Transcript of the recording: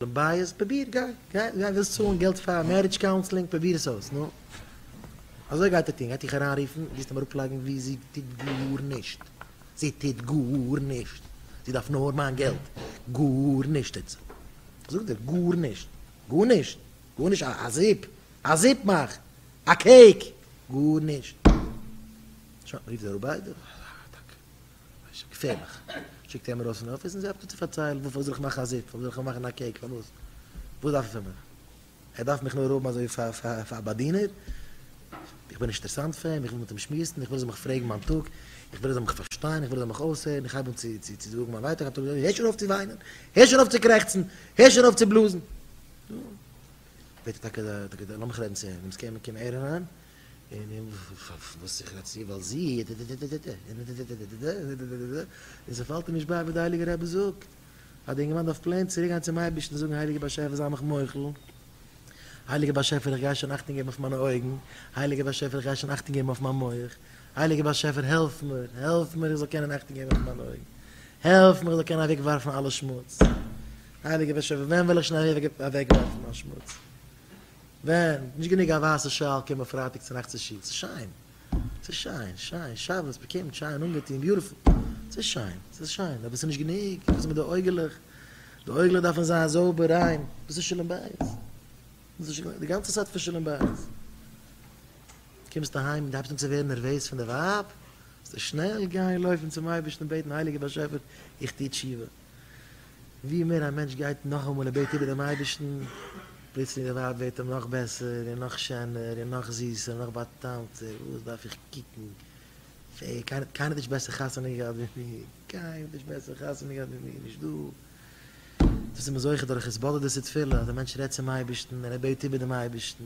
שלום בית, פרוביר, גיי, גיי, גיי, ווילסט צאלן געלט פאר marriage counseling, פרוביר עס אויס, נו. אזוי גייט ער טון, גייט דיך אריינרופן, גייסט אים אראפלייגן ווי זי טוט גארנישט, זי טוט גארנישט, זי דארף נאר מיין געלט, גארנישט טוט זי. זאג דיר, גארנישט, גארנישט, גארנישט, א זופ, א זופ מאך, א cake, גארנישט. שוין, רופט ער אראפ ביידע, ס'איז געפערליך. שיקט אים ארויס פון אפיס און זי הייבט אן צו פארציילן, וואס זאל איך מאכן א זופ? פארוואס זאל איך אים מאכן א cake? פארוואס? וואס דארף ער פון מיך? ער דארף מיך נאר האבן אזוי פאר א באדינער? איך בין נישט אינטערעסאנט פאר אים, איך וויל מיט אים שמועסן, איך וויל ער זאל מיך פרעגן מיין טאג, איך וויל ער זאל מיך פארשטיין, איך וויל ער זאל מיך אויסהערן, איך הייב אן צו צו זאגן מיין ווייטאג, הייבט ער אן, הער שוין אויף צו וויינען, הער שוין אויף צו קרעכצן, הער שוין אויף צו בלאזן. נו, בעט ער טאקע, לאמיך רעדן צו אים, נעמסט קום קום ער אריין, און וואס איך רעד צו ווייל זי און ס'פאלט אים נישט ביי וואס די הייליגע רבי זאגט אז די אינגערמאן דארף plain צוריק גיין צום אייבערשטן און זאגן הייליגער באשעפער זיי מיך מוחל, הייליגער באשעפער איך גיי שוין אכטונג געבן אויף מיינע אויגן, הייליגער באשעפער איך גיי שוין אכטונג געבן אויף מיין מח, הייליגער באשעפער העלף מיר, העלף מיר איך זאל קענען אכטונג געבן אויף מיינע אויגן, העלף מיר איך זאל קענען אוועק ווארפן אלע שמוץ, הייליגער באשעפער ווען וועל איך שוין אוועק ווארפן מיין שמוץ. ווען? נישט גענוג א ווייסע שאל קומען פרייטאג צונאכטס צו שול, ס'איז שיין, ס'איז שיין, שיין, שבת מ'קומט שיין אנגעטון, beautiful, ס'איז שיין, ס'איז שיין, אבער ס'איז נישט גענוג, וואס איז מיט די אויגעלעך, די אויגעלעך דארפן זיין זויבער, ריין, דאס איז שלום בית, דאס איז שלום, די גאנצע סוד פון שלום בית, קומסט אהיים און דו הייבסט אן צו ווערן נערוועז פון די ווייב, זאלסטו שנעל גיין לויפן צום אייבערשטן און בעטן הייליגער באשעפער איך טו תשובה. ווי מער א מענטש גייט נאכאמאל און בעט איבער דעם אייבערשטן, פלוצלינג די ווייב ווערט אים נאך בעסער און נאך שענער און נאך זיסער און נאך בא'טעמ'טער, וואס דארף איך קוקן, קיינער האט נישט בעסער חתונה געהאט ווי מיר, קיינער האט נישט בעסער חתונה געהאט ווי מיר, נישט דא. דאס איז מען זוכה דורך התבודדות ותפילה, אז א מענטש רעדט צום אייבערשטן און ער בעט איבער דעם אייבערשטן.